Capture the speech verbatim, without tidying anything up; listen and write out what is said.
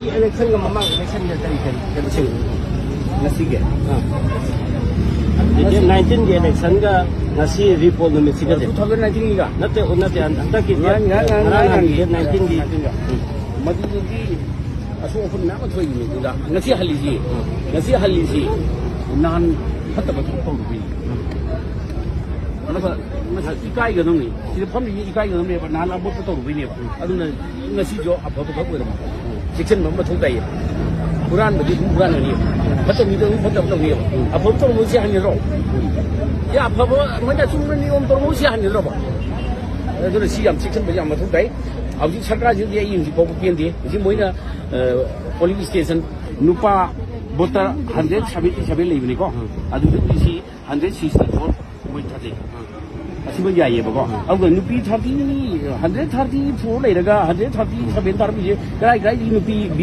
ꯏꯂꯦꯛꯁꯟꯒ ꯃꯃꯥꯡ ꯏꯂꯦꯛꯁꯟꯒ ꯀꯔꯤ ꯀꯔꯤ ꯀꯩꯅꯣꯁꯤꯡ ꯉꯁꯤꯒꯤ? ꯑꯥ꯫ ꯗꯦꯠ ꯅꯥꯏꯟꯇꯤꯟꯒꯤ ꯏꯂꯦꯛꯁꯟꯒ ꯉꯁꯤ ꯔꯤꯄꯣꯜ ꯅꯨꯃꯤꯠꯁꯤꯒ ꯇꯨ ꯊꯥꯎꯖꯟ ꯅꯥꯏꯟꯇꯤꯟꯒꯤꯒ? ꯅꯠꯇꯦ, ꯅꯠꯇꯦ, ꯍꯟꯗꯛꯀꯤ ꯉꯔꯥꯡ, ꯉꯔꯥꯡ, ꯉꯔꯥꯡ ꯉꯔꯥꯡ ꯅꯍꯥꯟꯒꯤ ꯅꯍꯥꯟꯒꯤ ꯗꯦꯠ ꯅꯥꯏꯟꯇꯤꯟꯒꯤ꯫ ꯅꯥꯏꯟꯇꯤꯟꯒ꯫ ꯎꯝ꯫ ꯃꯗꯨꯗꯒꯤ ꯑꯁꯣꯛ ꯑꯄꯟ ꯃꯌꯥꯝ ꯑꯃ ꯊꯣꯛꯏꯅꯦ꯫ ꯑꯗꯨꯗ ꯉꯁꯤ ꯍꯜꯂꯤꯁꯤ, ꯉꯁꯤ ꯍꯜꯂꯤꯁꯤ ꯅꯍꯥꯟ ꯐꯠꯇꯕ ꯊꯕꯛ ꯇꯧꯔꯨꯕꯩꯅꯤ꯫ ꯑꯗꯨꯒ ꯉꯁꯤ ꯏꯀꯥꯏꯒꯗꯕꯅꯤ, ꯁꯤꯗ ꯐꯝꯃꯤꯁꯤ ꯏꯀꯥꯏꯒꯗꯕꯅꯦꯕ, ꯅꯍꯥꯟ ꯑꯕꯣꯠꯄ ꯇꯧꯔꯨꯕꯩꯅꯦꯕ꯫ ꯑꯗꯨꯅ ꯉꯁꯤꯁꯨ ꯑꯐꯕ ꯈꯛ ꯑꯣꯏꯔꯝꯃꯤ꯫ ꯆꯦꯛꯁꯤꯟꯕ ꯑꯃ ꯃꯊꯧ ꯇꯥꯏꯌꯦ꯫ ꯍꯨꯔꯥꯟꯕꯗꯤ ꯑꯗꯨꯝ ꯍꯨꯔꯥꯟꯒꯅꯤ, ꯐꯠꯇꯕ ꯃꯤꯗ ꯑꯗꯨꯝ ꯐꯠꯇꯕ ꯇꯧꯅꯤꯕ꯫ ꯑꯐꯕ ꯇꯧꯔꯝꯕ ꯁꯤ ꯍꯟꯒꯗ꯭ꯔꯣ? ꯁꯤ ꯑꯐꯕ ꯃꯣꯏꯅ ꯑꯆꯨꯝꯕ ꯅꯤꯌꯣꯝ ꯇꯧꯔꯝꯕ ꯁꯤ ꯍꯟꯒꯗ꯭ꯔꯕ? ꯑꯗꯨꯅ ꯁꯤ ꯌꯥꯝ ꯆꯦꯛꯁꯤꯟꯕ ꯌꯥꯝ ꯃꯊꯧ ꯇꯥꯏ꯫ ꯍꯧꯖꯤꯛ ꯁꯔꯀꯥꯔꯁꯤꯗꯤ ꯑꯩ ꯍꯧꯖꯤꯛ ꯐꯥꯎꯕ ꯄꯦꯟꯗꯦ꯫ ꯍꯧꯖꯤꯛ ꯃꯣꯏꯅ, ꯑ, ꯄꯣꯂꯤꯡ ꯁ꯭ꯇꯦꯁꯟ ꯅꯨꯄꯥ ꯚꯣꯇꯔ ꯍꯟꯗ꯭ꯔꯦꯠ ꯁꯚꯦꯟꯇꯤ ꯁꯚꯦꯟ ꯂꯩꯕꯅꯤꯀꯣ꯫ ꯑꯗꯨꯗꯒꯤ ꯁꯤ ꯍꯟꯗ꯭ꯔꯦꯠ ꯁꯤꯛꯁꯇꯤ ꯐꯣꯔ ꯃꯣꯏ ꯊꯥꯗꯩ꯫ ꯑꯁꯤꯃ ꯌꯥꯏꯌꯦꯕꯀꯣ꯫ ꯑꯗꯨꯒ ꯅꯨꯄꯤ ꯊꯥꯔꯇꯤ, ꯍꯟꯗ꯭ꯔꯦꯠ ꯊꯥꯔꯇꯤ ꯐꯣꯔ ꯂꯩꯔꯒ ꯍꯟꯗ꯭ꯔꯦꯠ ꯊꯥꯔꯇꯤ ꯁꯚꯦꯟ ꯊꯥꯔꯝꯃꯤꯁꯦ ꯀꯗꯥꯏ ꯀꯗꯥꯏꯗꯒꯤ ꯅꯨꯄꯤ